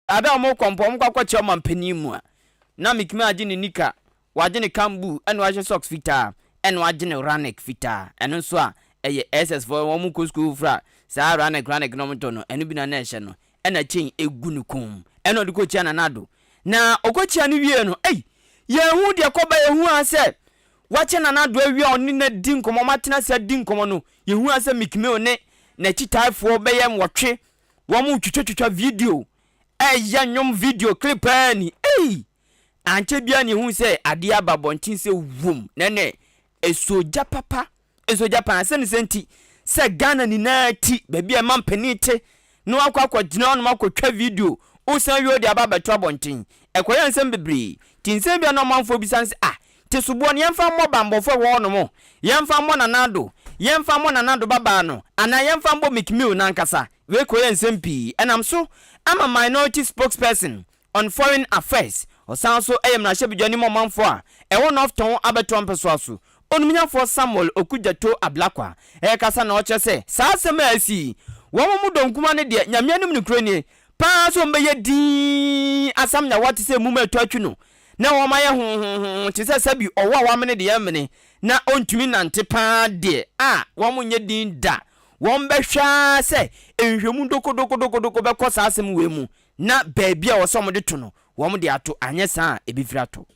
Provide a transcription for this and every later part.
Ada a wɔrekɔ mpo, wɔkɔ akɔkyia ɔmanpanin mu a, na metumi agye ne nika, wagye ne kambu, ɛna wahyɛ socks fitaa, ɛna wagye ne ranek fitaa. Ɛno nso a, ɛyɛ SS foɔ, wɔn kɔ sukuu foforɔ a, saa ranek ranek na wɔtɔ no, ɛno bi na na ɛhyɛ no, ɛna chain egu ne kɔn mu, ɛna ɔde kɔkyia Nana Addo. Na ɔkɔkyia no wie no, ei, yɛnhu deɛ kɔba, yɛhu ara sɛ wakyɛ Nana Addo awie a ɔne no adi nkɔmmɔ, wɔatena ase adi nkɔmmɔ no, yɛhu ara sɛ Meek Mill ne n'akyitaafoɔ bɛyɛ nwɔtwe Wɔretwitwatwitwa video, ɛreyɛ nnwom video clip paa ni. Ei! Ankyɛ biara na yɛhu sɛ adeɛ aba abɔnten sɛ wum, na ɛnɛ ɛsɔ gya papa, ɛsɔ gya paa. Sɛne sɛ nti sɛ Ghana nyinaa ti, baabi a ɛma mpanin te, na wakɔ akɔgyina hɔnom akɔtwa video, wosan wie wode aba abɛto abɔnten. Ɛkɔyɛ nsɛm bebree. Nti nsɛm bi a na ɔmanfoɔ bisa ne sɛ, ah, Te soboɔ no, yɛmfa mmɔ banbɔfoɔ a ɛwɔ hɔ nom, yɛmfa mmɔ Nana Addo, yɛmfa mmɔ Nana Addo babaa no, anaa yɛmfa mmɔ Meek Mill no ankasa? Wei kɔyɛɛ nsɛm pii. Ɛnam so ama Minority Spokesperson on Foreign Affairs, ɔsan nso yɛ mmarahyɛbadwani ma ɔmanfoɔ a ɛwɔ North Tɔn abɛtoa mpɛsoa so, Onumnyafoɔ Samuel Okudzeto Ablakwa rekasa na ɔkyerɛ sɛ saa asɛm a asi yi, wɔn mu dɔm kumaa no deɛ, Nyame anim nokorɛ nie, paa sɛ wɔbɛyɛ dinn asam nyawa te sɛ mum a ɛtɔ atwi no, na wɔayɛ honhonhonhon te sɛ sɛbi ɔwɔ a wamene deɛ ɛmene na ɔntumi nnante pa ara deɛ a, wɔnyɛ din da. Wɔbɛhwɛ ara sɛ nhwehwɛmu dokodokodokodoko bɛkɔ saa asɛm wei mu na baabi a ɛwɔ sɛ wɔde to no, wɔde ato, anyɛ saa a ɛbɛfiri ato.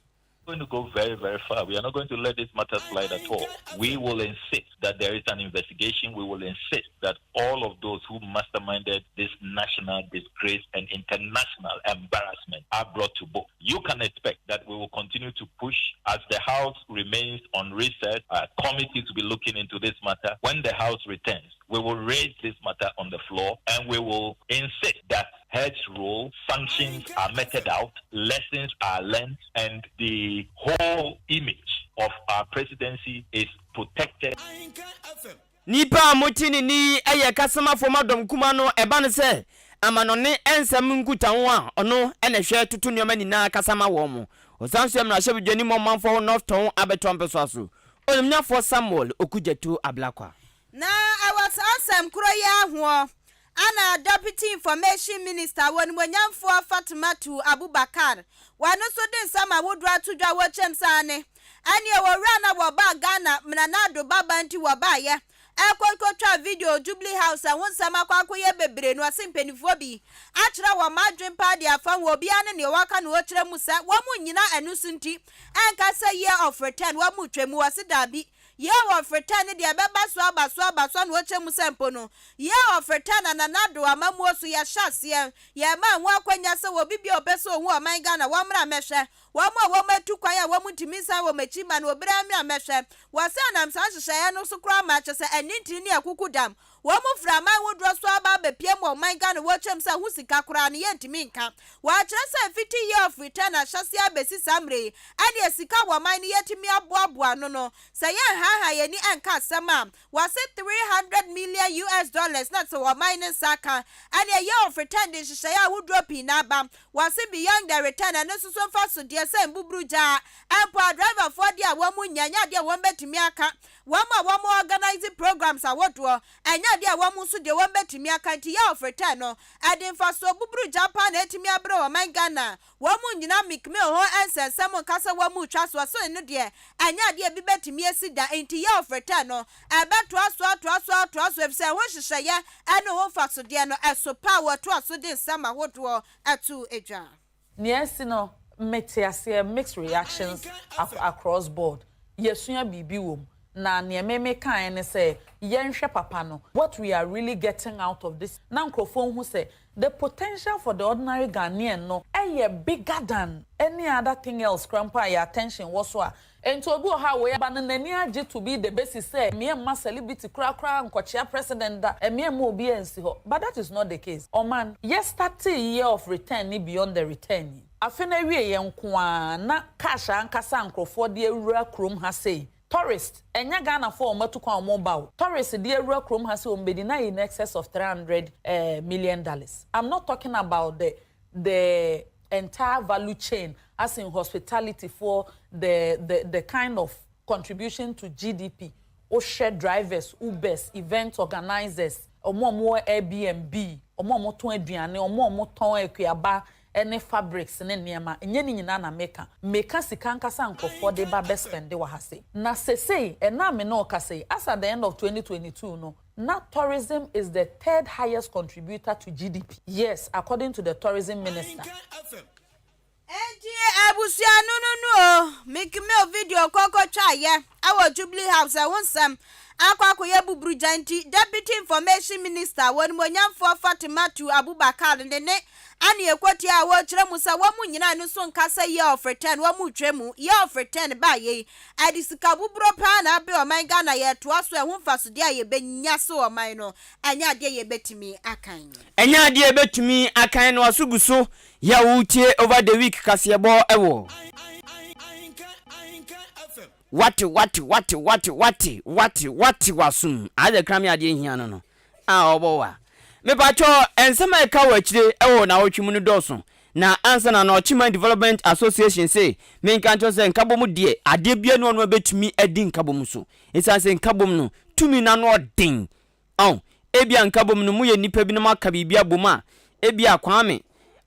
Going to go very, very far. We are not going to let this matter slide at all. We will insist that there is an investigation. We will insist that all of those who masterminded this national disgrace and international embarrassment are brought to book. You can expect that we will continue to push as the House remains on recess, a committee to be looking into this matter. When the House returns, we will raise this matter on the floor and we will insist that heads roll, sanctions are meted out, lessons are learned, and the whole image of our presidency is protected. Nnipa a mote ne nne yi yɛ kasamafo ma dɔm kumaa no, ɛba no sɛ amanɔne nsɛm nkutaho a ɔno na ɛhwɛ toto nneɛma nyinaa kasa ma wɔn. Ɔsan nso yɛ mmarahyɛbadwani ma ɔmanfoɔ wɔ North Tɔn abɛtoa mpɛsoa so. Onyamnyafoɔ Samuel Okudzeto Ablakwa. Na ɛwɔ saa asɛm korɔ yi ara hoɔ ana Deputy Information Minister Onimuonyamfoɔ Fatimatu Abubakar wɔno nso de nsɛm ahodoɔ ato dwa wɔ kyɛm sɛ aane ɛneɛ owura no a wɔbaa Ghana Nana Addo baba nti wɔbaeɛ ɛkɔkɔtwaa video Jubilee House ɛho nsɛm akɔ akɔyɛ bebree no ɔse mpaninfoɔ bi akyerɛ wɔn adwen paa de afa ho obiara ne neɛ waka no ɔkyerɛ mu sɛ wɔn nnyina ɛno so nti ɛnka sɛ year of return wɔn retwa mu ɔse daabi Year of Return ne deɛ ɛbɛba so aba so aba so ana ɔkyɛ mu sɛ mpo no Year of Return na Nana Addo amammuo so yɛhyɛ aseɛ yɛma ɛho akwanya sɛ obi biara ɔpɛ sɛ ɔhu ɔman Ghana wɔmmra mmɛhwɛ wɔn a wɔn atu kwan a wɔn ntumi nsan wɔn akyi mma no obiara mmra mmɛhwɛ wɔ sɛ ɛnam saa nhyehyɛeɛ no so koraa ma kyɛ sɛ ɛne ntini ne akuku dam Wɔn firi aman hodoɔ so aba abɛpue mu ɔman Ghana wɔ kyɛm sɛ ho sika koraa no yɛntumi nka. Wɔakyerɛ sɛ fiti year of return ahyɛseɛ abɛsi saa mmerɛ yi ɛneɛ sika wɔ ɔman no yɛatumi aboaboa ano no sɛ yɛnhaahaa yɛn ani nka asɛm a wɔse 300 million US dollars na sɛ ɔman no nsa aka ɛneɛ year of return de nhyehyɛeɛ ahodoɔ pii na aba wɔse beyond the return ɛno nso so mfasodeɛ sɛ mbuburu gyaa mpo adriverfoɔ deɛ a wɔn nnya nyɛ adeɛ a wɔn bɛtumi aka Wɔn a wɔn organise programs ahodoɔ, ɛnyɛ adeɛ a wɔn nso deɛ wɔn bɛtumi aka nti yɛ ɔfretɛ no, ɛde mfasoɔ buburu gya paa na atumi abrɛ ɔman Ghana. Wɔn nnyina Meek Mill ho nsɛnsɛm nka sɛ wɔn retwa soɔ so ɛno deɛ ɛnyɛ adeɛ a ebi bɛtumi asi da nti yɛ ɔfretɛ no, ɛbɛtoa so atoa so atoa so efisɛ ɛho nhyehyɛeɛ ɛne ho mfasodeɛ no ɛso paa wɔtoa so de nsɛm ahodoɔ too dwa. Nea asi no, mete aseɛ, mixed reactions across board. Yɛasua biribi wɔ mu. Na nea me mekaeɛ ne sɛ, yɛnhwɛ papa no, what we are really getting out of this, na nkurɔfoɔ nhu sɛ the potential for the ordinary Ghanaian no yɛ bigger than any other thing else koraa mpo a yɛn attention wɔ so a Enti obi wɔ hɔ a wei aba no n'ani agye to be the basis sɛ mmea mma celebrity koraa koraa nkɔkyea president da, mmea mma obiara nsi hɔ but that is not the case. Ɔman, yɛ startee year of return ne beyond the return yi, afe no awieɛ nko ara na cash ankasa a nkorɔfoɔ de awura kurom ha sei, tourist, ɛnyɛ Ghanafoɔ a wɔatu kwan a wɔreba o, tourist de awura kurom ha sɛ wɔbɛdi na in excess of 300 million dollars. I'm not talking about the the entire value chain as in hospitality foɔ the the the kind of contribution to GDP wohwɛ drivers, ubers, event organisers, wɔn a wɔwɔ Airbnb, wɔn a wɔtɔn aduane, wɔn a wɔtɔn akuaba ne fabrics ne nneɛma, ɛnyɛ ne nyinaa na meka. Meka sika ankasa a nkurɔfoɔ de ba bɛ spɛnde wɔ ha sei. Na sesei, ɛnnɛ a me ne wo kasa yi, as at the end of 2022 no, na tourism is the third highest contributor to GDP. Yes, according to the tourism minister. Enti abusua no no nu o, Meek Mill video kɔkɔ twaeɛ wɔ Jubilee House ɛho nsɛm akɔ akɔyɛ buburugya nti Deputy Information Minister Wɔnimonyamfoɔ Fatimatu Abubakar ne ne ane ɛkɔtia a wɔrekyerɛ mu sɛ wɔn nyinaa no so nka sɛ Year of Return wɔn retwa mu Year of Return baeɛ yi ɛde sika buburo paa na abe ɔman Ghana yɛretoa so ɛho mfasodeɛ a yɛbɛnya so ɔman no ɛnyɛ adeɛ yɛbɛtumi akan. Ɛnyɛ adeɛ yɛbɛtumi akan no aso gu so Yɛ a woretie Over the Week kaseɛbɔ wɔ. Wate wate wate wate wate wate wate w'asom ayɛ kra me adeɛ hia no no a ɔbɔ wa. Mepakyɛw nsɛm a ɛka wɔ akyire wɔ naawɔtwe mu no dɔɔso na ansa na Nɔɔkyeman Development Association se menka nkyerɛ sɛ nkabom deɛ adeɛ biara ni hɔ nom a ɛbɛtumi adi nkabom so ɛsiane sɛ nkabom no tumi no ano ɔden Ɔn, ebia nkabom no moyɛ nnipa bi na moaka biribi abom a, ebia Kwame,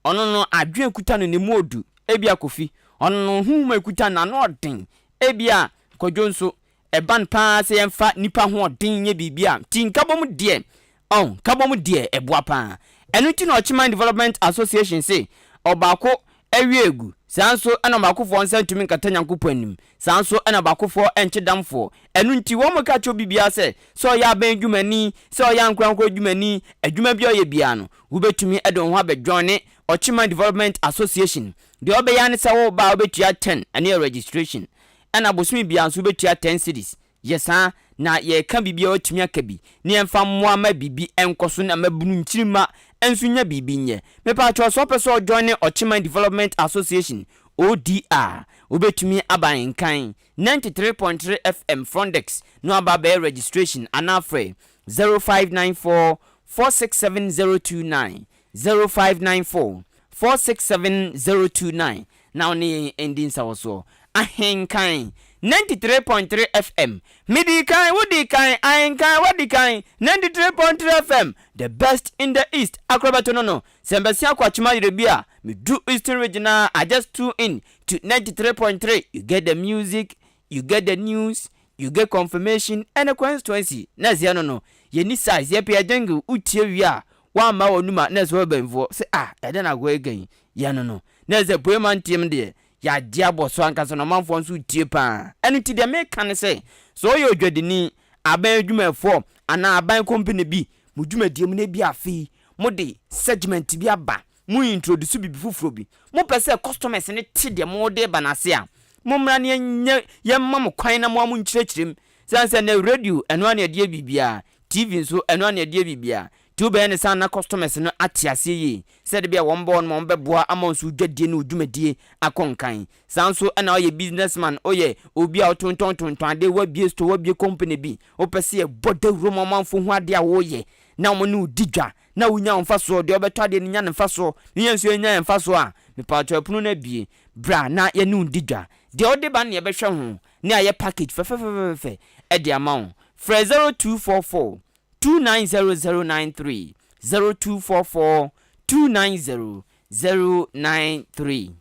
ɔno no adwene a ekuta no ne mu odu, ebia Kofi, ɔno no honhom a ekuta no n'ano ɔden, ebia Kwadwo nso, ɛba no paa sɛ yɛmfa nnipa ahoɔden nyɛ biribi a, nti nkabom deɛ, ɔn, nkabom deɛ ɛboa paa. Ɛno nti na Ɔkyeman Development Association se ɔbaako awie agu, saa nso na ɔbaakofoɔ nsa ntumi nkata Nyankopɔn anim, saa nso na ɔbaakofoɔ nkye damfoɔ. Ɛno nti wɔka kyerɛ obi biara sɛ, sɛ ɔyɛ aban adwumani, sɛ ɔyɛ ankorankoro adwumani, adwuma biara a ɔyɛ biara no, wobɛtumi de wo ho abɛjoine Ɔkyeman Development Association. Deɛ wobɛyɛ ara ne sɛ woreba a wobɛtua ten, ɛno yɛ registration, ɛna bosome biara nso wobɛtua ten cedis. Yɛ saa, na yɛreka biribi a watumi aka bi, na yɛmfa mmoa ma biribi nkɔ so na mmabunu nkyirimma nso nya biribi nyɛ. Mepaakyɛw sɛ wopɛ sɛ ɔjoine Ɔkyeman Development Association, ODA, wobɛtumi aba Nkan 93.3 FM front desk na waba abɛyɛ registration anaa frɛ 0594 467 029, 0594 467 029 na wo ne yɛn ndi nsawɔsoɔ. Ahenkan 93.3 FM Medii kan, wodii kan, Ahenkan, wadi kan 93.3 FM The best in the East Akorabɛto no no Sɛ mebɛsen akɔ Akyem Ayerɛ bi a, medu Eastern Region a, I just tune in to 93.3 You get the music, you get the news, you get confirmation and the constituency Na ɛseɛ no no, yɛnni size, yɛpɛ yɛ jingle, wotie wie a, woamma w'anum a, na ɛsɛ w'abɛnfoɔ sɛ ah, ɛdɛn na akoa yi ka yi? Yɛ no no. Na ɛsɛ Apueɛ manteam deɛ, yɛagye abɔ so ankasa na ɔmanfoɔ nso retie pa ara. Ɛno nti deɛ meka ne sɛ, sɛ woyɛ odwadini, aban adwumayɛfoɔ anaa aban kɔmpene bi, mo dwumadie mu no ebia afe yi mode segment bi aba, mo introduce biribi foforɔ bi, mopɛ sɛ customers no te deɛ mode reba no ase a, mommra na yɛnyɛ, yɛmma mo kwan na mo ara monkyerɛkyerɛ mu. Sane sɛ nnɛ radio ɛno ara na yɛde yɛ biribiara, TV nso ɛno ara na yɛde yɛ biribiara. Nti wobɛyɛ no saa na customers no ate aseɛ yie sɛ de bi a wɔn bɔ hɔ nom a wɔbɛboa ama wo nso wo dwadie ne wo dwumadie akɔ nkan. Saa nso na woyɛ business man, woyɛ obi a wotontɔn tontɔn adeɛ, woabue store, woabue company bi, wopɛ sɛ yɛbɔ dawuro ma ɔmanfoɔ hu adeɛ a woyɛ na wɔn ne wo di dwa na wonya wo mfasoɔ, deɛ ɔbɛtɔ adeɛ no nya ne mfasoɔ na yɛn nso yɛnya yɛn mfasoɔ a, mepaakyɛw ɛpono no abue, bra na yɛne wo ndi dwa. Deɛ wode ba no na yɛbɛhwɛ ho na yɛayɛ package fɛfɛfɛfɛfɛ de ama wo. Frɛ 0244 290093, 0244 290 093.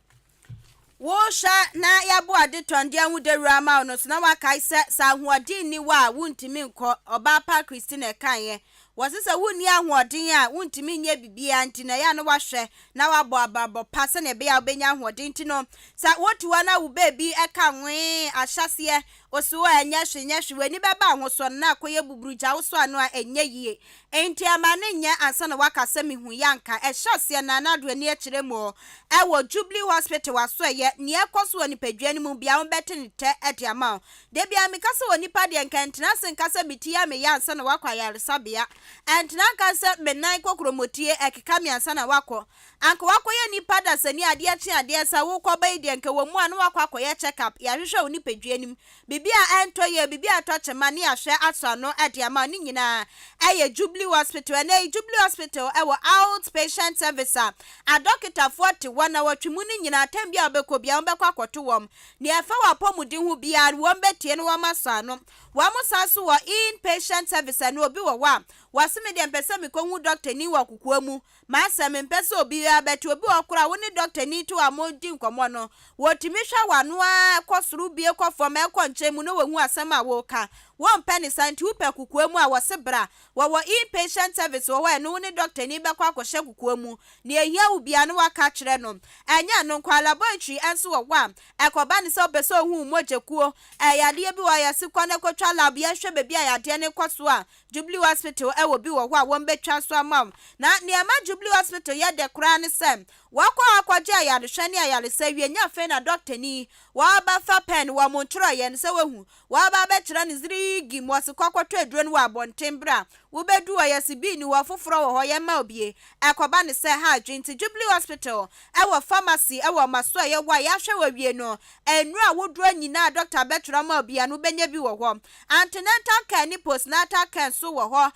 Wohwɛ na yɛabɔ adetɔndeɛ ho dawuro ama wo no so na woakae sɛ, sɛ ahoɔden nni hɔ a, wontumi nkɔ. Ɔbaa pa Christina kaeɛ. Wɔse sɛ wonni ahoɔden a, wontumi nyɛ biribiara nti no, ɛyɛ a na woahwɛ na woabɔ abrabɔ pa sɛdeɛ ɛbɛyɛ a wobɛnya ahoɔden. Nti no, sɛ wote hɔ na wo baabi ka nwee ahyɛaseɛ, wose o ɛnyɛ hwee, nyɛ hwee, w'ani bɛba wo ho so no na akɔyɛ buburugya, wosɔ ano a ɛnyɛ yie. Enti ɛma no nyɛ ansa na woaka sɛ mehu yɛ anka. Ɛhyɛ aseɛ no a na ade w'ani akyerɛ mu o. Ɛwɔ Jubilee Hospital asoɛeɛ, nea ɛkɔ so wɔ nipadua no mu biara wɔbɛte no tɛ de ama wo. Da biara meka sɛ onipa deɛ nka ɛntena ase nka sɛ me ti yɛ me ya ansa na wakɔ ayaresabea. Ɛntena nka sɛ me nan kokromotue ɛkeka me ansa na wakɔ. Anka wakɔyɛ nipa dasani adeɛ kye adeɛ sa wokɔ ba yi deɛ nka wɔ mu a na wakɔ akɔyɛ check up yɛahwehwɛ wo nipadua no mu biribi a ɛntɔ yie biribi a ɛtɔ kyema ne yɛahwɛ asɔ ano de ama wo ne nyinaa ɛyɛ Jubilee Hospital ɛnɛ yi Jubilee Hospital ɛwɔ out patient service a adɔketafoɔ te hɔ na wɔtwe mu no nyinaa tɛm bi a wobɛkɔ biara wɔbɛkɔ akɔto wɔn Nea ɛfa w'apɔmuden ho biara no, wɔbɛtie na wɔasɔ ano. Wɔsan nso wɔ in-patient service a ɛno obi wɔ hɔ a, Wɔse me deɛ mpɛ sɛ mekɔhu dɔktani wɔ kokoa mu. M'asɛm, mempɛ sɛ obiara bɛte. Obi wɔ hɔ koraa a, wo ne dɔktani to a moredi nkɔmmɔ no, wɔtumi hwɛ w'ano ara kɔ soro bue kɔ fam, ɛkɔ nkyɛn mu na wɔhu asɛm a woreka. Wompɛ no saa nti wopɛ kokoa mu a, wɔse bra. Wɔwɔ in-patient service wɔ hɔ a ɛno wo ne dɔktani bɛkɔ akɔhyɛ kokoa mu. Nea ehia wo biara no woaka akyerɛ no. Ɛnyɛ ɛno nko ara, laboratory nso wɔ hɔ a, ɛkɔba no sɛ wopɛ sɛ ohu wo mogya kuo, ɛɛ yadeɛ bi wɔ hɔ a yɛse kɔ na kɔtwa lab yɛnhwɛ baabi a yadeɛ no rekɔ so a, Jubilee Hospital wɔ bi wɔ hɔ a wɔbɛtwa nso ama wo. Na nea ɛma Jubilee Hospital yɛ dɛ koraa ne sɛ, wɔkɔ hɔ kɔgye ayarehwɛ ne ayaresa wie, nyɛ afei na dɔktani wɔbɛfa pɛn wɔn ntwerɛeɛ no sɛ woahu, wɔaba abɛkyerɛ no ziriigi ma ɔse kɔ kɔtɔ aduro no wɔ abɔnten berɛ a wobɛdu hɔ yɛse bi nni hɔ foforɔ wɔ hɔ yɛmma wo bie. Ɛkɔba no sɛ ha adwene nti Jubilee Hospital wɔ pharmacy wɔ ɔmaso a ɛyɛ hɔ a yɛahwɛ wɔ awie no nnuro ahodoɔ nyinaa a dɔkta bɛtwerɛ ama wo biara no wobɛnya bi wɔ hɔ. Antenatal care ne postnatal care nso wɔ hɔ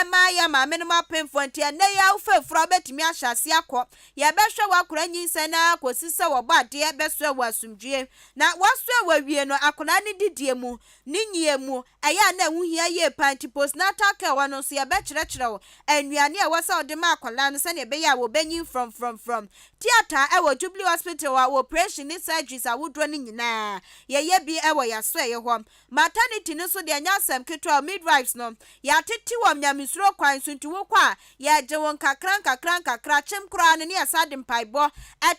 ma yɛn maamenom apemfoɔ nti ɛnnɛ yi ara wofa afuro a wobɛtumi ahyɛ aseɛ akɔ. Yɛbɛhwɛ w'akwadaa nyinsɛn no ara kɔsi sɛ wɔbɔ adeɛ bɛsoɛ wɔ asomdwoeɛ. Na wɔasoɛ wo awie no, akwadaa no didie mu, ne nyie mu, ɛyɛ a na ɛho hia yie paa nti postnatal care hɔ no nso yɛbɛkyerɛkyerɛ wo nnuane a ɛwɔ sɛ wode ma akwadaa no sɛdeɛ ɛbɛyɛ a wɔbɛnyin frɔmfrɔmfrɔm. Theatre wɔ Jubilee Hospital hɔ a operation ne surgeries ahodoɔ no nyinaa yɛyɛ bi wɔ yɛn asoɛeɛ hɔ. Maternity no nso deɛ ɛnyɛ asɛm ketewa o, midwives no, yɛatete wɔn nyamesuro kwan so nti wokɔ a, yɛgye wo nkakra nkakra nkakra, kyem koraa no ne yɛsan de mpaebɔ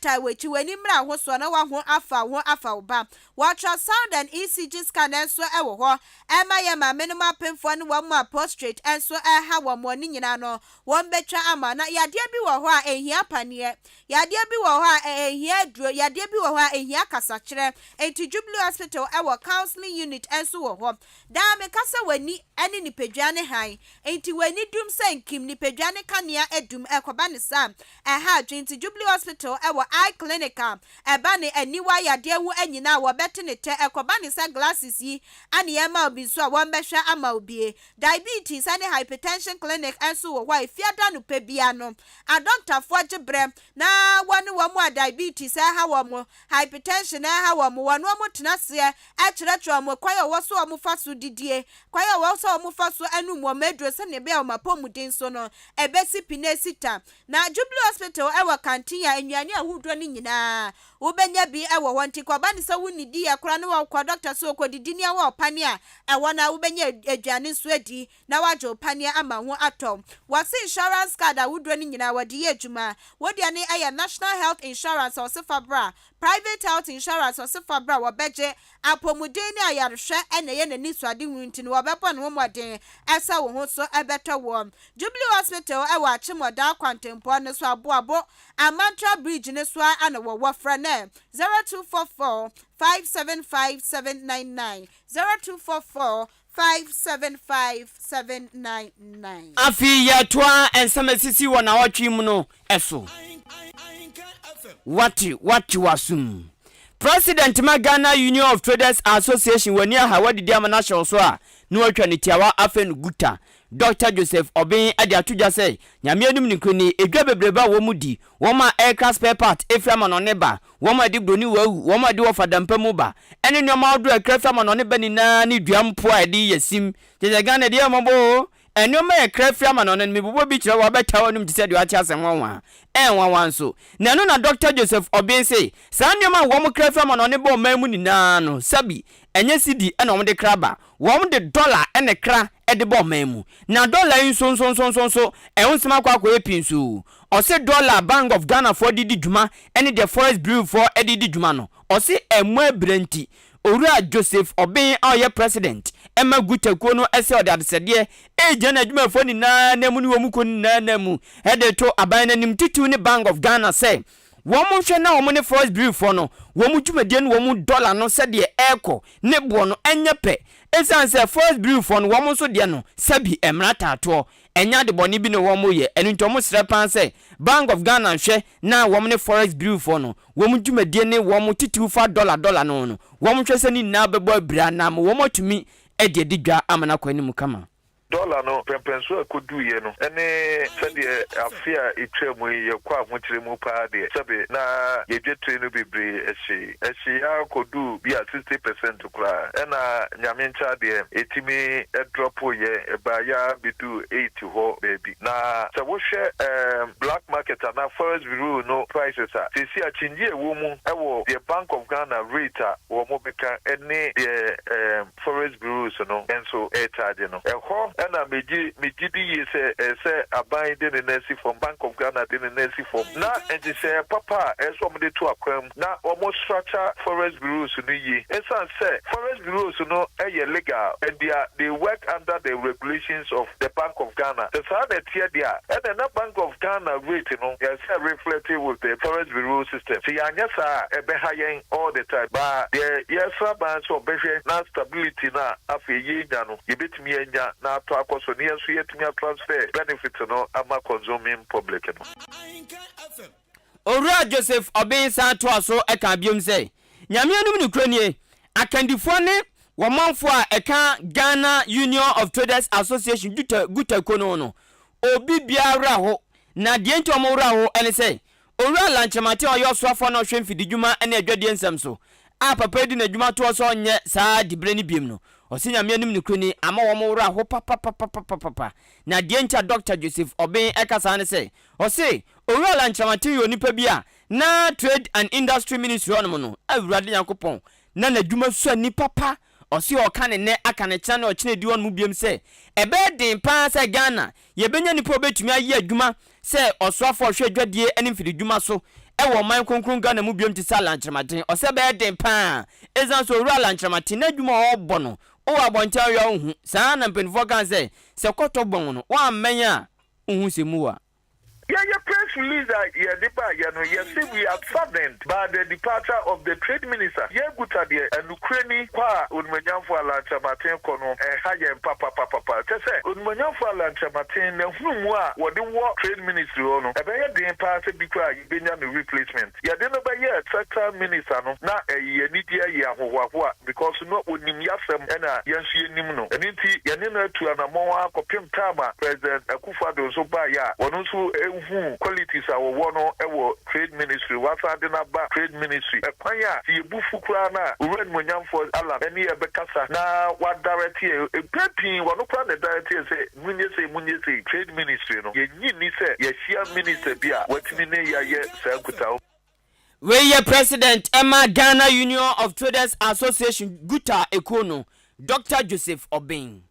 tae w'akyi, w'ani mmra wo ho soɔ na w'aho afa wo ho afa wo ba. Ultrasound and ECG scan nso wɔ hɔ ɛma yɛn maamenom apemfoɔ ne wɔn a prostrate nso ɛreha wɔn, wɔn nyinaa no wɔbɛtwa ama. Na yadeɛ bi wɔ hɔ a ɛnhia paneɛ, Yadeɛ bi wɔ hɔ a ɛnhia aduro, yadeɛ bi wɔ hɔ a ɛhia kasakyerɛ. Enti Jubilee Hospital wɔ counseling unit nso wɔ hɔ. Daa meka sɛ w'ani ne nipadua ne hann. Enti w'ani dum sɛ nkim, nipadua ne kanea adum, ɛkɔba no saa a, ɛha adwene. Enti Jubilee Hospital wɔ eye clinic a ɛba no aniwa yadeɛ ho nyinaa a wɔbɛte ne tɛ, ɛkɔba no sɛ glasses yi ne yɛma wo bi nso a wɔbɛhwɛ ama wo bie. Diabetes ne hypertension clinic nso wɔ hɔ a efiada anɔpa biara no, adɔktafoɔ gye berɛ na wɔne wɔn a diabetes reha wɔn, hypertension reha wɔn, wɔne wɔn tena aseɛ kyerɛkyerɛ wɔn kwan a ɛwɔ so wɔfa so didie, kwan a ɛwɔ sɛ wɔfa so nom wɔn aduro sɛdeɛ ɛbɛyɛ a wɔn apɔmuden so no ɛbɛsi pi na asi ta. Na Jubilee Hospital wɔ canteen a nnuane ahodoɔ no nyinaa Wobɛnya bi wɔ hɔ nti kɔba no sɛ wonnidiiɛ koraa na wɔkɔ dɔkta sɛ ɔkɔdidi ne ɛwɔ ɔpaneɛ a ɛwɔ no a wobɛnya aduane nso adi na wagye wo paneɛ ama ho atɔ wo. Wɔse insurance card ahodoɔ no nyinaa wɔde yɛ adwuma. Wo deɛ no yɛ National Health Insurance a wɔse fa bra, Private Health Insurance wɔse fa bra wɔbɛgye. Apɔmuden ne ayarehwɛ na ɛyɛ n'anisoadehunu nti no wɔbɛbɔ ne ho mmɔden sɛ wo ho so bɛtɔ woɔ. Jubilee Hospital wɔ Akyem Ɔdaa kwantempɔn no so Aboabo Amantra Bridge no so ara na wɔwɔ. Frɛ no 0244 575 799, 0244 575 799. Afei yɛtoa nsɛm a esisii wɔ naawɔtwe yi mu no so. Wate wate w'asom. President ma Ghana Union of Traders Association w'ani aha w'adidi ama no ahyɛ wo so a na watwa no tiawa afei no guta Dɔkta Joseph Obeng de ato dwa sɛ, Nyame anim nokorɛ ni, edwa bebrebe a wɔn di, wɔn a ɛrekra spare part firi amanɔne ba, wɔn a ɛde broni wawu, wɔn a ɛde wɔ fadampa mu ba, ɛne nnoɔma ahodoɔ a ɛkra firi amanɔne ba nyinaa ne dua mpo a ɛde yɛ sim. Kyerɛ sɛ Ghana deɛ ɛyɛ mmɔbɔ oo, nnoɔma a ɛkra firi amanɔne no mebobɔ bi kyerɛ wo a wobɛtaa w'anom te sɛ deɛ woate asɛm nwanwa. Ɛyɛ nwanwa nso. Na ɛno na Dɔkta Joseph Obeng se, saa nnoɔma a wɔkra firi amanɔne ba ɔman mu nyinaa no, sɛbi, ɛnyɛ cedi na wɔde kra ba, wɔde dɔla na ɛkra de ba ɔman mu. Na dɔla yi nso nsonsonsonso, ɛho nsɛm akɔ akɔyɛ pii nso. Ɔse dɔla a Bank of Ghana foɔ de di dwuma ne deɛ Forex Bureau foɔ de di dwuma no, ɔse ɛmmɔ abira nti, Owura Joseph Obeng a ɔyɛ President ma Guta kuo no sɛ ɔde adesɛdeɛ regyina n'adwumayɛfoɔ nyinaa nan mu ne wɔn kuo no nyinaa nan mu de reto aban no anim titiriw ne Bank of Ghana sɛ wɔn nhwɛ na wɔn ne Forex Bureau foɔ no wɔn dwumadie ne wɔn dɔla no sɛdeɛ ɛrekɔ ne boɔ no nyɛ pɛ. Esiane sɛ Forex Bureau foɔ no wɔn nso deɛ no sɛbi mmara taatoɔ, ɛnyɛ ade bɔne bi na wɔn reyɛ, ɛno nti wɔn srɛ paa sɛ Bank of Ghana nhwɛ na wɔn ne Forex Bureau foɔ no wɔn dwumadie ne wɔn titiriw fa dɔla dɔla no ho no wɔn nhwɛ sɛ ne nyinaa bɛbɔ abira na ama wɔn atumi de adi dwa ama no akɔ anim kama. Dɔla no mpɛnpɛnsoɔ a ɛkɔduiɛ no ne sɛdeɛ afe a ɛtwaa mu yi yɛkɔɔ ahokyerɛ mu pa ara deɛ, sɛbe na yɛn dwetire no bebree hyee. Ɛhyee ara kɔduu bi a 60 percent koraa. Ɛna Nyame nkyɛ adeɛ, ɛtumi drɔpoeɛ, ɛbaeɛ ara bɛduu 80 hɔ baabi. Na sɛ wohwɛ ɛɛm black market anaa forex bureau no prices a, seesei akyinnye a ɛwɔ mu wɔ deɛ Bank of Ghana rate a wɔbɛka ne deɛ ɛɛm forex bureaus no nso recharge no. Ɛhɔ na megye megye di yie sɛ ɛsɛ sɛ aban de ne nan si fam, Bank of Ghana de ne nan si fam na nhyehyɛeɛ papa a ɛsɛ sɛ wɔde to akwan mu na wɔn structure forex bureaus no yie. Ɛsiane sɛ forex bureaus no yɛ legal and they are they work under the regulations of the Bank of Ghana. Sɛ saa na ɛteɛ deɛ a, ɛna na Bank of Ghana rate no ɛsɛ sɛ reflect with the forex bureau system. Sɛ yɛanyɛ saa a, ɛbɛha yɛn all the time. But deɛ yɛsrɛ aban sɛ ɔbɛhwɛ na stability no a afei yɛrenya no, yɛbɛtumi anya na atɔ akɔ so na yɛn nso yɛatumi atransfer benefit no ama consuming public no. Owura Joseph Obeng san toaa so kaa biom sɛ, Nyame anim nokorɛ nie, akandifoɔ ne wɔmanfoɔ a ɛka Ghana Union of Traders Association GUTA kuo no ho no, obi biara werɛ aho, na deɛ nti a wɔn werɛ aho ne sɛ, Owura Lankyeremate a ɔyɛ ɔsoafoɔ na ɔhwɛ mfididwuma ne adwadie nsɛm so a papa yi de n'adwuma toɔ sɛ ɔnyɛ saa diberɛ no biom no, ɔse Nyame anim nokorɛ nie, ama wɔn werɛ aho papapapapapa. Na deɛ nti a Dɔkta Joseph Obeng ɛka saa ne sɛ, Ɔse, Owura Alan Kyerematen yɛ onipa bi a na Trade and Industry Ministry hɔnom no, Awurade Nyankopɔn, na n'adwuma sua nnipa pa. Ɔse ɔɔka ne nnɛ aka ne kyena ne ɔkyena edi hɔnom biom sɛ, ɛbɛyɛ den paa sɛ Ghana yɛbɛnya nipa a ɔbɛtumi ayɛ adwuma sɛ ɔsoafoɔ a ɔhwɛ adwadie ne mfididwuma so wɔ ɔman kronkron Ghana mu biom te sɛ Alan Kyerematen. Ɔse ɛbɛyɛ den paa esiane sɛ Owura Alan Kyerematen n'adwuma a ɔɔbɔ no wowɔ abɔnten a woyɛ a wonhu. Saa ara na mpaninfoɔ kaa sɛ, sɛ kɔtɔ bɔn no woammɛn a Wohu sɛ mu wa. Yɛyɛ press release a yɛde baeɛ no, yɛse we are saddened by the departure of the trade minister. Yɛn Guta deɛ, nokorɛ ni, kɔ a Onimuonyamfoɔ Alan Kyerematen kɔ no, ɛha yɛn papapapapa. Kyerɛ sɛ, Onimuonyamfoɔ Alan Kyerematen, n'ahunumu a wɔde wɔ trade ministry hɔ no, ɛbɛyɛ den paa sɛ bi koraa yɛbɛnya no replacement. Yɛde no bɛyɛɛ sector minister no, na ɛyɛ anigyeɛ, ɛyɛ ahohoahoa because na ɔnim y'asɛm ɛna yɛn nso yɛnim no. Ɛno nti yɛne no atu anamɔn ara kɔpem time a President Akufo Addo nso baeɛ a ɔno nso huu qualities a ɔwɔ no wɔ trade ministry, wasan de no aba trade ministry. Ɛkwan a sɛ yɛbu fu koraa no a Owura Animuonyamfoɔ Allan ɛne yɛn bɛkasa na wa direct yɛn. Mpɛn pii ɔno koraa na ɛdirect yɛn sɛ monyɛ sei monyɛ sei. Trade ministry no yɛnnye nni sɛ yɛahyia minister bi a watumi ne yɛn ayɛ saa nkutaho. Wei yɛ President ma Ghana Union of Traders Association, GUTA, ekuo no, Dɔkta Joseph Obeng.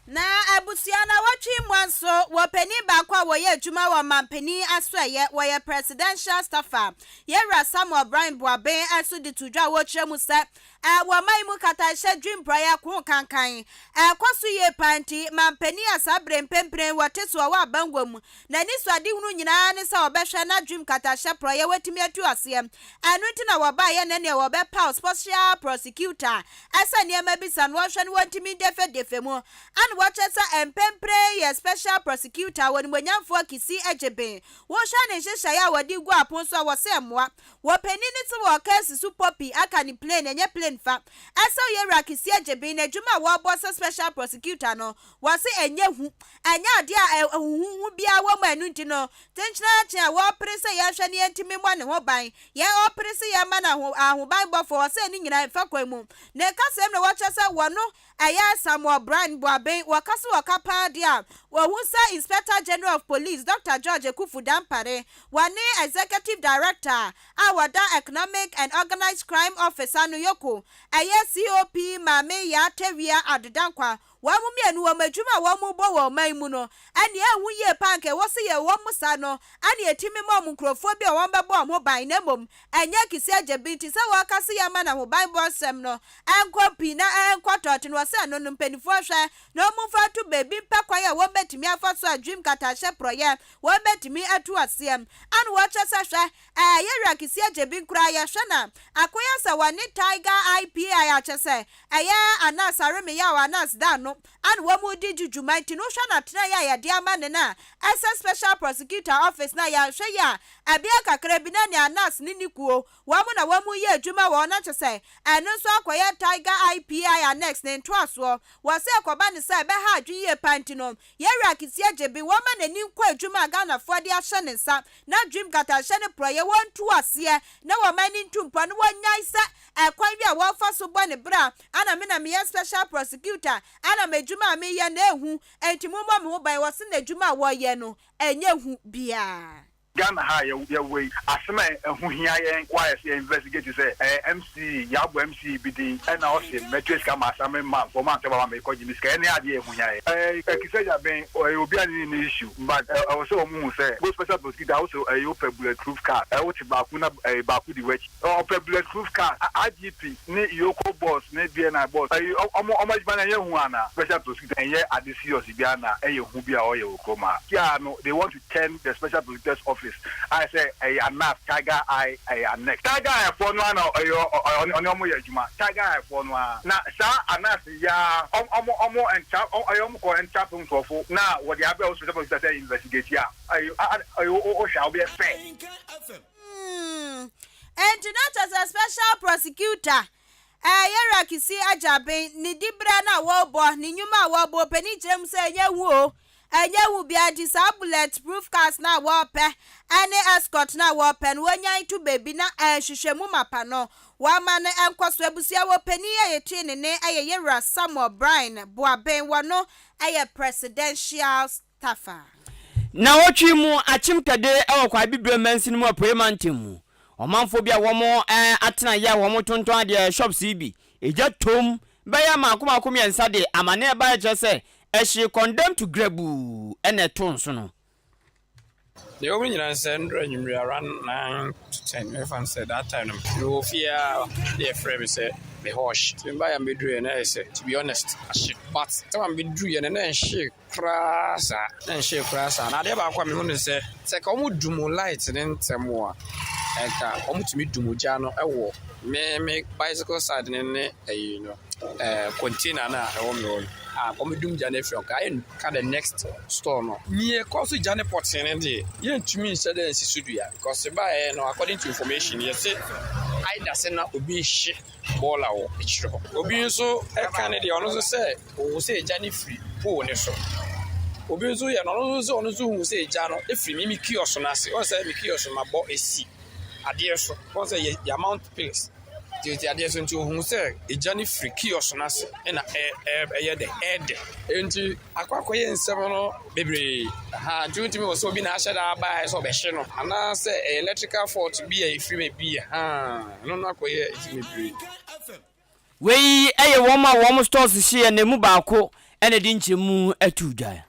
Na abusua nawɔtwe mmoa nso wɔ panin baako a wɔyɛ adwuma wɔ ɔmanpanin asoɛeɛ, wɔyɛ Presidential Staffer, Yɛwura Samuel Bryan Boaben nso de to dwa a wɔkyerɛ mu sɛ Wɔ ɔman yi mu katahyɛ dwimpraeɛ ako kankan ɛrekɔ so yie paa nti, manpanin a saa berɛ mprempren wɔte so ɔwɔ abangua mu n'anisoadehunu nyinaa ne sɛ ɔbɛhwɛ na dwim katahyɛ porɔeɛ watumi atu aseɛ. Ɛno nti na wɔbaeɛ nnɛ neɛ wɔbɛpaw special prosecutor ɛsɛ nneɛma bi sa no wɔnhwɛ no wɔntumi ndefedefe mu. Ɛna wɔkyerɛ sɛ mprempren yɛ special prosecutor wɔnimonyamfoɔ Kissi Agyebeng. Wohwɛ ne nhyehyɛeɛ a wɔde gu apon so a wɔse ɛmmoa. Wɔ panin no se wɔ ɔka si so poppy aka ne plane ɛnyɛ plane fa ɛsɛ ɔyɛ wura kisi agyeben na adwuma a wɔbɔ sɛ special prosecutor no wɔse ɛnyɛ hu ɛnyɛ adeɛ a ɛhuhuhu biara wɔ mu ɛno nti no tenkyena kyen a wɔpere sɛ yɛhwɛ no yɛntumi mmɔ ne ho ban yɛ ɔpere se yɛma no ahoban bɔfoɔ wɔse ɛno nyinaa ɛmfa kwan mu ne kasɛm na wɔkyerɛ sɛ wɔno Ɛyɛ Samuel Bryan Boaben, wɔka sɛ wɔka paa deɛ a, wɔhu sɛ Inspector General of Police Dɔkta George Akuffo Dampare, wɔne Executive Director a wɔda Economic and Organised Crime Office ano, EOCO, ɛyɛ COP Maame Yaa Tawia Addo Dankwa, wɔn mmienu wɔn adwuma a wɔn bɔ wɔ ɔman mu no, ɛneɛ ɛho yie paa nka ɛwɔ sɛ yɛ wɔn saa no, ɛne ɛtumi ma wɔn nkurɔfoɔ bi a wɔn bɛbɔ wɔn ho ban na mmom ɛnyɛ Kissi Agyebeng te sɛ wɔka sɛ yɛma no ahobanbɔ nsɛm no ɛnkɔ pii na ɛnkɔ tɔɔte no wɔ sɛ ɛno no mpaninfoɔ nhwɛ na wɔn mfa nto baabi mpɛ kwan a wɔn bɛtumi afa so a dwim katahyɛ porɔyɛ wɔn bɛtumi atu aseɛ ɛna wɔkyerɛ sɛ hwɛ ɛɛ yɛwura Kissi Agyebeng koraa yɛhwɛ na akoya sɛ wɔne Tiger IPI akyɛ sɛ ɛyɛ Anas Aremeyaw Anas da ano. ano ana wɔn de di dwuma nti no wohwɛ n'atenaeɛ a yɛde ama no no a ɛsɛ Special Prosecutor Office no a yɛanhwɛ yie a ɛbea kakra bi na nea Anas ne ne kuo wɔn na wɔn yɛ adwuma wɔ hɔ na kyerɛ sɛ ɛno nso akɔyɛ Tiger Eye PI Annex ne ntoasoɔ wɔ sɛ ɛkɔba ne sɛ ɛbɛha adwene yie paa nti no Yɛwura Kissi Agyebeng wɔma n'ani nkɔ adwuma a Ghanafoɔ de ahyɛ ne nsa na Dream Katahyɛ ne porɔeɛ wɔntu aseɛ na wɔma ani ntu mpɔ na wɔnnyae sɛ ɛkwan bi a wɔfa so bɔ ne bra ana me na meyɛ special prosecutor ana m'adwuma a meyɛ no ɛhu enti mommɔ me ho ban wɔse n'adwuma a wɔyɛ no ɛnyɛ hu biara. Ghana ha a yɛwɔ yi, asɛm a ɛho hia yɛn nko ara yɛ sɛ yɛ investigate sɛ ɛyɛ MC, yɛabɔ MC bi din ɛna ɔse mɛtua sika ma assignment man foɔ ɔmo anto aba ma me kɔ gye me sika, ɛno ne adeɛ a ɛho hia yɛn. Ɛɛ Akisa Gyabeng ɔyɛ obi a ne ne issue but ɛwɔ sɛ ɔmo hu sɛ go special prosecutor wo sɛ ɛyɛ wopɛ bullet proof car ɛɛ wote baako na ɛɛ baako di w'akyi ɔpɛ bullet proof car IGP ne EOCO boss ne BNI boss ɛyi ɔmo ɔmo adwuma no ɛnyɛ hu anaa special prosecutor ɛnyɛ ade serious biara na ɛyɛ hu bi a ɔyɛ wɔ kurom ha sia no they want to turn the special prosecutor's office ayɛ sɛ ɛyɛ Anas Tiger Eye ɛyɛ annex. Tiger Eye foɔ no ara na ɛyɛ ɔne ɔmo yɛ adwuma Tiger Eye foɔ no ara na saa Anas yi ara ɔmo ɔmo entrap ɛyɛ ɔmo kɔ entrap nkorɔfo na wɔde abrɛ wo special prosecutor sɛ investigate a ɛyɛ ɛyɛ wo hwɛ a wobɛyɛ fair. Hmm. Enti na kyerɛ sɛ special prosecutor eh, Yɛwura Kissi Agyabeng, ne diberɛ no a wɔrebɔ, ne nnwuma a wɔrebɔ, ɔpanin kyerɛ mu sɛ ɛnyɛ hu o, ɛnyɛ hu biara nti saa bullet proof cars no a wɔrepɛ ne escort no a wɔrepɛ no wɔnyan to baabi na nhwehwɛmu mapa no wɔama no nkɔ so. Abusua wɔ panin a yɛtee ne nne yɛ Yɛwura Samuel Bryan Boaben, wɔno yɛ presidential Tafa. Nnawɔtwe mu akyem kɛde wɔ Kwae Bibire mansini mu Apuei mantam mu. Ɔmanfoɔ bi a wɔn atenaeɛ a wɔn tontɔn adeɛ, shops yi bi, egya toom bɛyɛ mmaako mmaako mmiɛnsa de amaneɛ baeɛ kyerɛ sɛ ɛhyee kɔndɛm to grabuu na ɛtoo nsono. Deɛ ɛwɔ mu nyinaa ne sɛ nnora anwummere around 9 to 10 mɛfa no sɛ that time no mewɔ fie a na yɛfrɛ me sɛ me hɔ hye nti mebaeɛ a mebɛduruiɛ na ɛyɛ sɛ to be honest ahye but time a mebɛduruiɛ no na ɛnhyee koraa saa na ɛnhyee koraa saa na adeɛ baako a mehu ne sɛ sɛ ka wɔn dum light ne ntɛm a ɛnka wɔn tumi dum gya no ɛwɔ me me bicycle side ne ne ɛyi no ɛɛ container no a ɛwɔ me hɔ no a wɔn dum gya no afiri hɔ ka ayɛ ka the next store no. Nea ɛkɔ so gya ne pɔtee no deɛ, yɛntumi nhyɛ da nsi so dua because ɛbaeɛ no according to information yɛse either sɛ na obi rehye bɔɔla wɔ akyire hɔ. Obi nso ɛka ne deɛ ɔno nso sɛ ɔhu sɛ egya no firi pole no so. Obi nso yɛ no ɔno nso sɛ ɔno nso hu sɛ egya no firi me me kiosk no ase. Ɔn sɛ me kiosk no mabɔ esi adeɛ so. Ɔn sɛ yɛ yɛ mount pillars. Nti adeɛ so nti ohun sɛ egya no firi kiosk no ase ɛna ɛyɛ dɛ ɛɛdɛ. Nti akɔ akɔyɛ nsɛm no bebree. Aha nti wontumi wɔ sɛ obi na ahyɛ da aba sɛ ɔbɛhye no anaasɛ ɛyɛ electrical fault bi a ɛfiri baabi ha ɛno no akɔyɛ nti bebree. Wei yɛ wɔn a wɔn stores hyeɛ no emu baako na ɛde nkyɛmu ato dwa.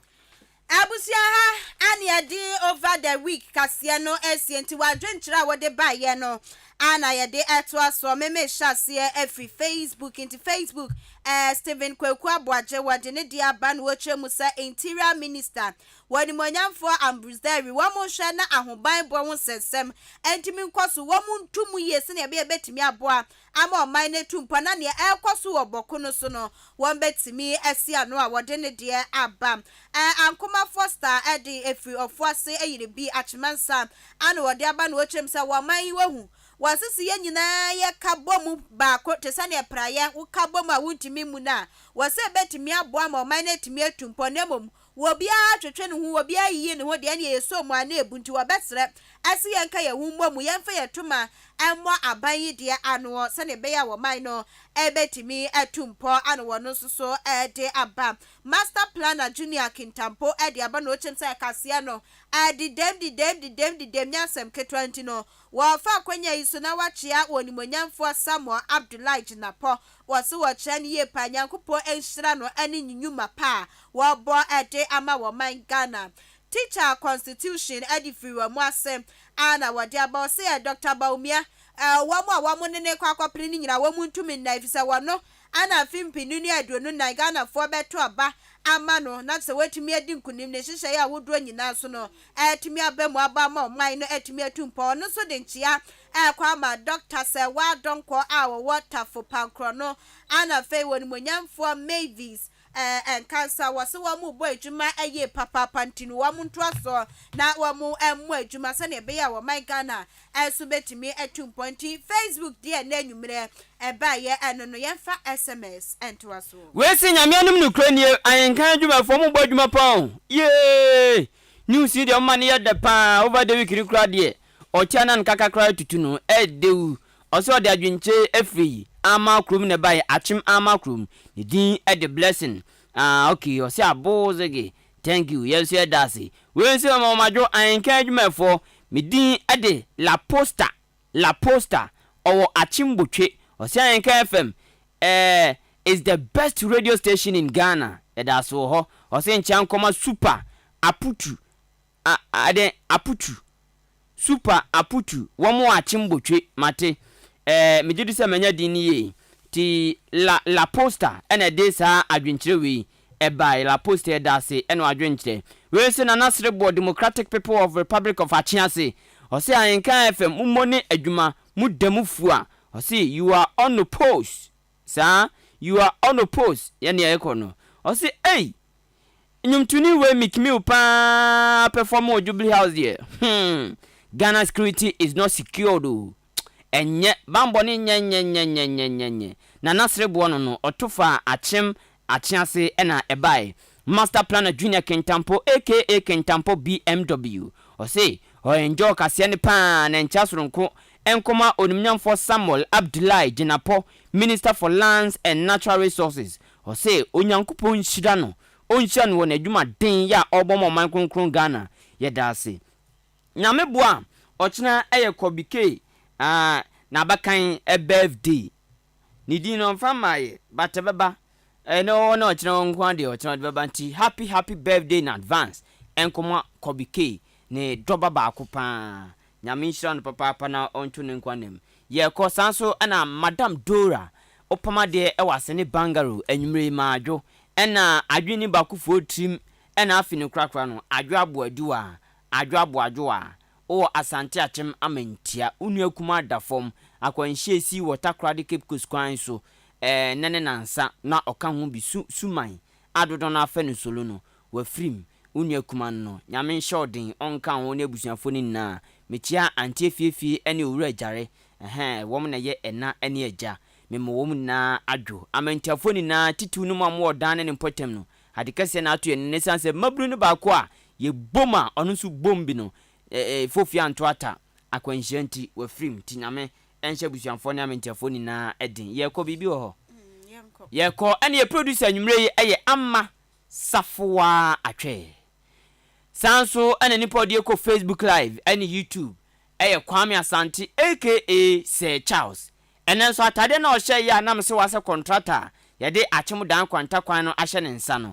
Abusua ha a na yɛde over the week kaseɛ no asie nti w'adwenkyerɛ a wode baeɛ no a na yɛde ɛtoa soɔ. Me mehyɛ aseɛ afiri Facebook nti Facebook eh, Stephen Kwaku Aboagye wɔde ne deɛ aba na wɔkyerɛ mu sɛ Interior Minister wɔ animuonyamfoɔ Ambrose Dery wɔn nhwɛ na ahobanbɔ ho nsɛnsɛm ntumi nkɔ so wɔn nto mu yie sɛdeɛ ɛbɛyɛ bɛtumi aboa ama ɔman no atu mpɔn na nea ɛrekɔ so wɔ Bawku no so no, wɔbɛtumi asi ano a wɔde ne deɛ aba. Ankoma Foster de ɛfiri Ɔfoase Ayiribi Akyemansa ano wɔde aba na wɔkyerɛ mu sɛ wɔ ɔman yi wahu wɔsese yɛn nyinaa yɛka bɔ mu baako te sɛ nea praeɛ woka bɔ mu a wontumi mmu no a wɔsɛ ɛbɛtumi aboa ma ɔman no atumi atu mpɔn na mmom Obiara twetwe ne ho, obiara yiyi ne ho deɛ, ɛneɛ yɛsɔ mu a na ɛbu nti wɔbɛsrɛ se yɛnka yɛn ho mmɔ mu, yɛmfa yɛn toma mmɔ aban yi deɛ anoɔ sɛdeɛ ɛbɛyɛ a ɔman no bɛtumi atu mpɔ ano wɔno nso so de aba. Master Planner Junior Kintampo de aba na ɔkyerɛm sɛ kaseɛ no dedam dedam dedam dedam nyɛ asɛm ketewa nti no wɔfa akwanya yi so na wakyea wɔ Onimuonyamfoɔ Samuel Abdullahi Jinapor. Wɔse wɔkyerɛ no yie paa Nyankopɔn nhyira no ne ne nwuma pa a wɔbɔ de ama wɔ man Ghana. Teacher constitution de firi wɔn ase a na wɔde aba ɔse ɛ Doctor Bawumia ɛ wɔn a wɔn ne no rekɔ akɔpene no nyinaa wɔn ntumi nna efisɛ wɔno ana afe mpenu ne 24 Ghanafoɔ bɛto aba ama no na sɛ watumi adi nkunim ne nhyehyɛeɛ ahodoɔ nyinaa nso no atumi aba mu aba ama ɔman no atumi atu mpɔn. Ɔno nso de nkyea ɛrekɔ ama Dɔkta Serwaa Donkor a ɔwɔ Tafo Pankorɔ no ana afei Onimuonyamfoɔ Mavis. Nkansa wɔse wɔn rebɔ adwuma yie papaapa nti no wɔn ntoa soɔ na wɔn mmɔ adwuma sɛdeɛ ɛbɛyɛ a wɔman Ghana nso bɛtumi atu mpɔn nti Facebook deɛ ɛnɛ anwummerɛ ɛbaeɛ ɛno no yɛmfa SMS ntoa soɔ. Wei se Nyame anom nokorɛ nie ahenkan adwumayɛfoɔ mo bɔ adwuma paa o yeeii news yi deɛ ɔmo ma no yɛ dɛ paa over the week no koraa deɛ ɔkyɛ anan kaka koraa tutu no ɛɛdɛ Ɔsɛ ɔde adwenkyerɛ firi Ama kurom na ɛbaeɛ, Akyem Ama kurom. Ne din de Blessing. Ah ok, ɔsɛ Abozege. Thank you, yɛn nso yɛda ase. Wei nso yɛ Ɔmamadwo Ahenkan adwumayɛfoɔ. Me din de La Posta, La Posta. Ɔwɔ Akyem Botwe. Ɔsɛ Ahenkan FM eh, is the best radio station in Ghana. Yɛda ase wɔ hɔ. Ɔsɛ nkyea nkɔma Super Aputu A adɛn aputu super aputu wɔn akyem botwe mate ɛɛ megye di sɛ manya din no yie nti la la posta ɛna ɛde saa adwenkyerɛ wei ɛbae la posta yɛda ase ɛna wadwenkyerɛ wei nso Nana Sereboɔ Democratic People of Republic of Akyease ɔse Ahenkan FM mo mmɔ ne adwuma mo da mu fua ɔse you are on the post saa you are on the post yɛne ɛrekɔ no ɔse ei Nnwomtoni wei Meek Mill paa perform wɔ Jubilee House deɛ hmm Ghana security is not secured o ɛnyɛ banbɔ no nyɛ nyɛ nyɛ nyɛ nyɛ nyɛ nyɛ Nana Sereboɔ no no ɔto faa Akyem Akyease ɛna ɛbae Master Planner Junior Kintampo aka Kintampo BMW ɔse ɔ enjoy kaseɛ no paa na nkyea soronko nkɔma Onimnyamfoɔ Samuel Abdullahi Jinapor Minister for Lands and Natural Resources Ɔse Onyankopɔn nhyira no, ɔnhyira no wɔ n'adwuma den yɛ a ɔrebɔ ma ɔman kronkron Ghana. Yɛda ase. Nyame boa a, ɔkyena yɛ Kobe K ah n'abakan birthday. Ne din no ɔmfa mmaeɛ but ɛbɛba. Ɛnɛ ɔwɔ na ɔkyena ɔwɔ nko ara deɛ ɔkyena ɔde bɛba nti happy happy birthday in advance nkɔma Kobe K ne dɔba baako paa. Nyame nhyira no papaapa na ɔnto ne nkwa nna mu. Yɛkɔ saa nso na Madam Dora wopam adeɛ wɔ Asene Bangaro anwumerɛ yi Maadwo ɛna adwene ni baako foɔ tirim ɛna afe no korakora no Adwo Aboaduwa Adwo Aboadwoa wowɔ Asante Akyem Amantia wo nua kumaa da fam akwanhyia esii wɔ Takoradi Cape Coast kwan so ɛɛ nɛ ne nansa na ɔka ho bi su suman a dodoɔ no ara fɛ no solo no Wafirim, wo nua kumaa no no, Nyame nhyɛ wo den, ɔnka wo ho ne abusuafoɔ no nyinaa. Mekyia Auntie Afiefie ne Owura Agyare, ɛhɛɛ, wɔn na ɛyɛ ɛna ne agya. Mema wɔn nyinaa adwo. Amantiafoɔ nyinaa, titiriw no mo a mowɔ ɔdan ne ne mpɔtam no, ade kɛseɛ na ato yɛn nnɛ ɛsiane sɛ mmabunu no baako a yɛbom a ɔno nso bom bi no, eh, Fofie anto ata, akwanhyia nti, wafirim. Nti Nyame nhyɛ abusuafoɔ ne amantiafoɔ nyinaa den. Yɛrekɔ, biribi wɔ hɔ? Yɛrekɔ. Ɛne yɛ producer anwummerɛ yi yɛ Ama Safoa Atwɛ. Saa nso na nipa a ɔde kɔ Facebook live ne YouTube yɛ Kwame Asante aka Sir Charles. Ɛnɛ nso atadeɛ no a ɔhyɛ yɛ a na mese wasɛ kɔntrata a yɛde Akyem Dan Kwanta kwan no ahyɛ ne nsa no.